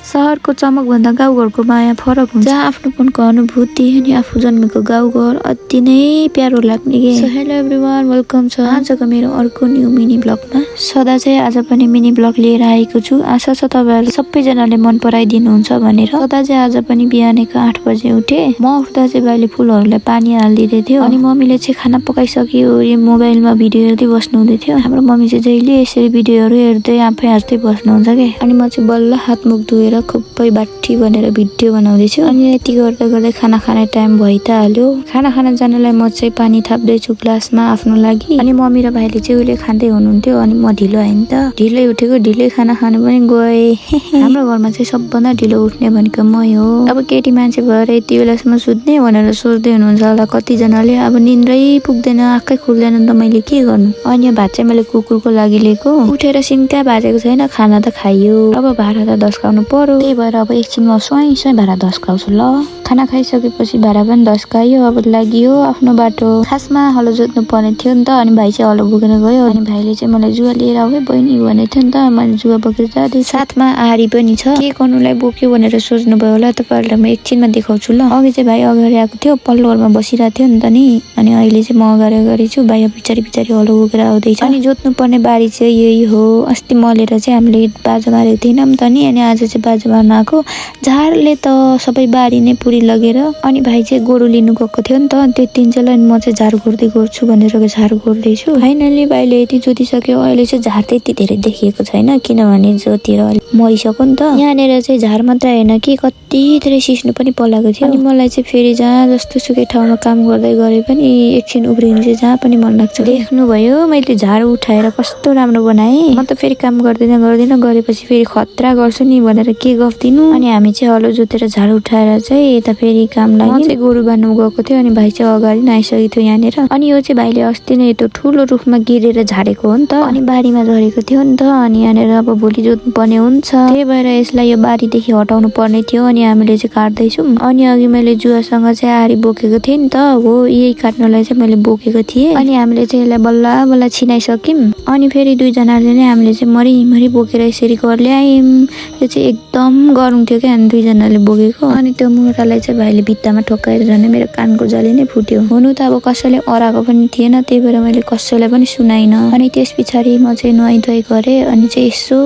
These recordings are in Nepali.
सहरको चमकभन्दा गाउँघरको माया फरक हुन्छ। जहाँ आफ्नोपनको अनुभूति अनि आफू जन्मेको गाउँघर अति नै प्यारो लाग्ने के। सो हेलो एभ्रिवान, वेलकम छ आजको मेरो अर्को न्यू मिनी ब्लगमा। सदा चाहिँ आज पनि मिनी ब्लग लिएर आएको छु। आशा छ तपाईँहरूले सबैजनाले मन पराइदिनुहुन्छ भनेर। सदा चाहिँ आज पनि बिहानको 8 बजे उठे। म उठ्दा चाहिँ भाइले फुलहरूलाई पानी हालिदिँदै थियो अनि मम्मीले चाहिँ खाना पकाइसक्यो यो मोबाइलमा भिडियो हेर्दै बस्नु हुँदै थियो। हाम्रो मम्मी चाहिँ जहिले यसरी भिडियोहरू हेर्दै आफै हाँस्दै बस्नुहुन्छ के। अनि म चाहिँ बल्ल हात मुख धोएर खुबै बाठी भनेर भिडियो बनाउँदैछु। अनि यति गर्दा गर्दै खाना खाने टाइम भइ त हाल्यो। खाना खान जानलाई म चाहिँ पानी थाप्दैछु ग्लासमा आफ्नो लागि। अनि मम्मी र भाइले चाहिँ उहिले खाँदै हुनुहुन्थ्यो अनि म ढिलो आएँ नि त। ढिलै उठेको ढिलै खाना खानु पनि गएँ। हाम्रो घरमा चाहिँ सबभन्दा ढिलो उठ्ने भनेको मै हो। अब केटी मान्छे भएर यति बेलासम्म सुत्ने भनेर सोच्दै हुनुहुन्छ होला कतिजनाले। अब निन्द्रै पुग्दैन, आँखै खुल्दैन त मैले के गर्नु। अनि यो भात चाहिँ मैले कुकुरको लागि लिएको। उठेर सिङ्का भाजेको छैन, खाना त खाइयो। अब भाडा त धस्काउनु पर्यो। त्यही भएर अब एकछिनमा स्वयं भाडा धस्काउँछु ल। खाना खाइसकेपछि भाडा पनि धस्कायो। अब लाग्यो आफ्नो बाटो। खासमा हलो जोत्नु पर्ने थियो नि त। अनि भाइ चाहिँ हलो बोकेर गयो। अनि भाइले चाहिँ मलाई जुवा लिएर आऊ है बहिनी भनेको थियो नि त। मैले जुवा बोकेर जाँदै साथमा आरी पनि छ। के गर्नुलाई बोक्यो भनेर सोच्नु भयो होला तपाईँहरूलाई म एकछिनमा देखाउँछु ल। अघि चाहिँ भाइ अगाडि आएको थियो, पल्लो घरमा बसिरहेको थियो नि त नि। अनि अहिले चाहिँ म अगाडि छु, भाइ पछाडि हलो बोकेर आउँदैछ। अनि जोत्नु पर्ने बारी चाहिँ यही हो। अस्ति मलेर चाहिँ हामीले बाजा मारेको थिएनौँ त नि। अनि आज चाहिँ बाजा मार्न आएको। झारले त सबै बारी नै पुरी लगेर। अनि भाइ चाहिँ गोरु लिनु गएको थियो नि त। त्यो तिनजनालाई म चाहिँ झार गोड्दै गर्छु भनेर झार गोड्दैछु। फाइनली भाइले यति जोतिसक्यो। अहिले चाहिँ झार त्यति धेरै देखिएको छैन किनभने जोतेर मरिसक्यो नि त। यहाँनिर चाहिँ झार मात्र होइन कि कति धेरै सिस्नु पनि पलाएको थियो। अनि मलाई चाहिँ फेरि जहाँ जस्तो सुकै ठाउँमा काम गर्दै गरे पनि एकछिन उब्रिनु चाहिँ जहाँ पनि मन लाग्छ। देख्नुभयो मैले झार उठाएर कस्तो राम्रो बनाएँ। म त फेरि काम गर्दिनँ गरेपछि फेरि खतरा गर्छु नि भनेर के गफ दिनु। अनि हामी चाहिँ हलो जोतेर झार उठाएर चाहिँ यता फेरि काम लागि चाहिँ गोरु बान्नु गएको थियो। अनि भाइ चाहिँ अगाडि नै आइसकेको थियो यहाँनिर। अनि यो चाहिँ भाइले अस्ति नै त्यो ठुलो रुखमा गिरेर झारेको हो नि त। अनि बारीमा झरेको थियो नि त। अनि यहाँनिर अब भोलि जोत्नु पर्ने हुन्छ। त्यही भएर यसलाई यो बारीदेखि हटाउनु पर्ने थियो। अनि हामीले चाहिँ काट्दैछौँ। अनि अघि मैले जुवासँग चाहिँ आरी बोकेको थिएँ नि त। हो यही काट्नलाई चाहिँ मैले बोकेको थिएँ। अनि हामीले चाहिँ यसलाई बल्ल बल्ल छिनाइसक्यौँ। अनि फेरि दुईजनाले नै हामीले चाहिँ मरि बोकेर यसरी घर ल्यायौँ। यो चाहिँ एकदम गरौँ थियो क्या। अनि दुईजनाले बोकेको। अनि त्यो मुरालाई चाहिँ भाइले भित्तामा ठोक्काएर झन् मेरो कानको जाली नै फुट्यो। हुनु त अब कसैले अराएको पनि थिएन। त्यही भएर मैले कसैलाई पनि सुनाइनँ। अनि त्यस पछाडि म चाहिँ नुहाइ धुवाइ गरेँ। अनि चाहिँ यसो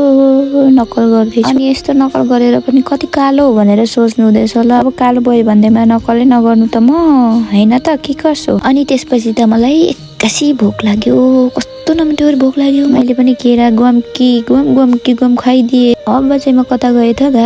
नक्कल गर्दैछु। अनि यस्तो नक्कल गरेर पनि कति कालो हो भनेर सोच्नु हुँदैछ होला। अब कालो भयो भन्दैमा नक्कलै नगर्नु त म होइन त के गर्छु। अनि त्यसपछि त मलाई एक्कासी भोक लाग्यो। कस्तो नमिठो भोक लाग्यो। मैले पनि केरा गुम खाइदिएँ। अब चाहिँ म कता गएँ त